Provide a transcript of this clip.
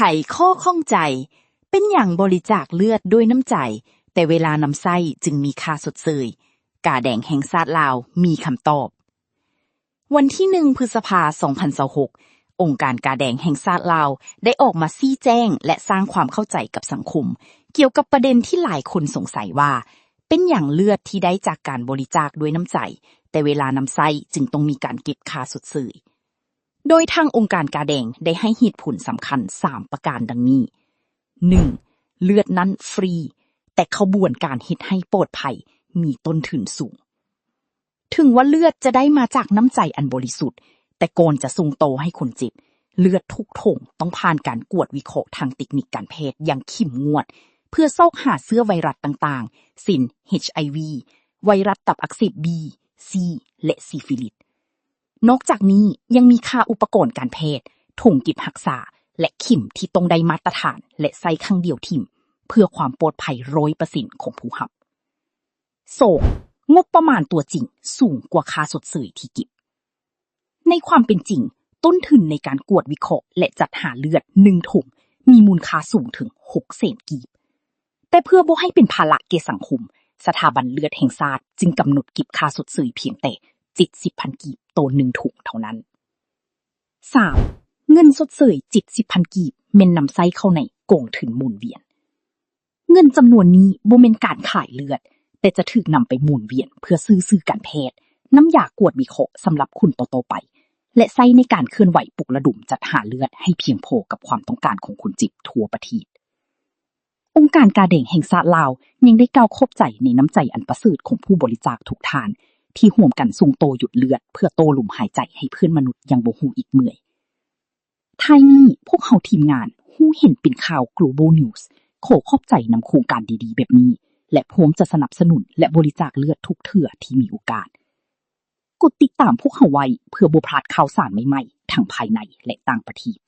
ໄຂຂໍ້ຂ້ອງໃຈ, ເປັນຫຍັງບໍລິຈາກເລືອດດ້ວຍນ້ຳໃຈ, ແຕ່ເວລານຳໃຊ້ຈຶ່ງມີຄ່າຊົດເຊີຍ? ກາແດງແຫ່ງຊາດລາວມີຄຳຕອບ. ວັນທີໜຶ່ງ ພຶດສະພາ ສອງພັນຊາວຫົກ, ອົງການກາແດງແຫ່ງຊາດລາວໄດ້ອອກມາຊີ້ແຈງ ແລະ ສ້າງຄວາມເຂົ້າໃຈກັບສັງຄົມ ກ່ຽວກັບປະເດັນທີ່ຫຼາຍຄົນສົງໄສວ່າ ເປັນຫຍັງເລືອດທີ່ໄດ້ຈາກການບໍລິຈາກດ້ວຍນ້ຳໃຈ, ແຕ່ເວລານຳໃຊ້ຈຶ່ງຕ້ອງມີການເກັບຄ່າຊົດເຊີຍ? ໂດຍທາງອົງການກາແດງໄດ້ໃຫ້ເຫດຜົນສຳຄັນສາມປະການດັ່ງນີ້. ໜຶ່ງ, ເລືອດນັ້ນຟຣີ, ແຕ່ຂະບວນການເຮັດໃຫ້ປອດໄພມີຕົ້ນທຶນສູງ. ເຖິງວ່າເລືອດຈະໄດ້ມາຈາກນ້ຳໃຈອັນບໍລິສຸດ, ແຕ່ກ່ອນຈະສົ່ງຕໍ່ໃຫ້ຄົນເຈັບ, ເລືອດທຸກຖົງຕ້ອງຜ່ານການກວດວິເຄາະທາງເຕັກນິກການແພດຢ່າງເຂັ້ມງວດ ເພື່ອຊອກຫາເຊື້ອໄວຣັສຕ່າງໆ ເຊັ່ນ ເອັດໄອວີ, ໄວຣັສຕັບອັກເສບ B, C ແລະ ຊີຟິລິດ. ນອກຈາກນີ້ຍັງມີຄ່າອຸປະກອນການແພດ, ຖົງເກັບຮັກສາ ແລະ ເຂັມທີ່ຕ້ອງໄດ້ມາດຕະຖານ ແລະ ໃຊ້ຄັ້ງດຽວຖິ້ມ ເພື່ອຄວາມປອດໄພຮ້ອຍເປີເຊັນຂອງຜູ້ຮັບ. ສອງ, ງົບປະມານຕົວຈິງສູງກວ່າຄ່າຊົດເຊີຍທີ່ເກັບ. ໃນຄວາມເປັນຈິງ, ຕົ້ນທຶນໃນການກວດວິເຄາະ ແລະ ຈັດຫາເລືອດໜຶ່ງຖົງ ມີມູນຄ່າສູງເຖິງຫົກແສນກີບ. ແຕ່ເພື່ອບໍ່ໃຫ້ເປັນພາລະແກ່ສັງຄົມ, ສະຖາບັນເລືອດແຫ່ງຊາດຈຶ່ງກຳນົດເກັບຄ່າຊົດເຊີຍພຽງແຕ່ເຈັດສິບພັນກີບຕໍ່ໜຶ່ງຖົງເທົ່ານັ້ນ. ສາມ, ເງິນຊົດເຊີຍເຈັດສິບພັນກີບແມ່ນນຳໃຊ້ເຂົ້າໃນກອງທຶນໝູນວຽນ. ເງິນຈຳນວນນີ້ບໍ່ແມ່ນການຂາຍເລືອດ, ແຕ່ຈະຖືກນຳໄປໝູນວຽນເພື່ອຊື້ສື່ການແພດ, ນ້ຳຢາກວດວິເຄາະສຳລັບຄົນຕໍ່ໆໄປ ແລະ ໃຊ້ໃນການເຄື່ອນໄຫວປຸກລະດົມຈັດຫາເລືອດໃຫ້ພຽງພໍກັບຄວາມຕ້ອງການຂອງຄົນເຈັບທົ່ວປະເທດ. ອົງການກາແດງແຫ່ງຊາດລາວຍັງໄດ້ກ່າວຂອບໃຈໃນນ້ຳໃຈອັນປະເສີດຂອງຜູ້ບໍລິຈາກທຸກທ່ານ ທີ່ຮ່ວມກັນສົ່ງຕໍ່ຢົດເລືອດເພື່ອຕໍ່ລົມຫາຍໃຈໃຫ້ເພື່ອນມະນຸດຢ່າງບໍ່ຮູ້ອິດເມື່ອຍ. ທ້າຍນີ້, ພວກເຮົາທີມງານຮູ້ເຫັນເປັນຂ່າວ Global News ຂໍຂອບໃຈນຳໂຄງການດີໆແບບນີ້ ແລະ ພ້ອມຈະສະໜັບສະໜູນ ແລະ ບໍລິຈາກເລືອດທຸກເທື່ອທີ່ມີໂອກາດ. ກົດຕິດຕາມພວກເຮົາໄວ້ເພື່ອບໍ່ພາດຂ່າວສານໃໝ່ໆ ທັງພາຍໃນ ແລະ ຕ່າງປະເທດ.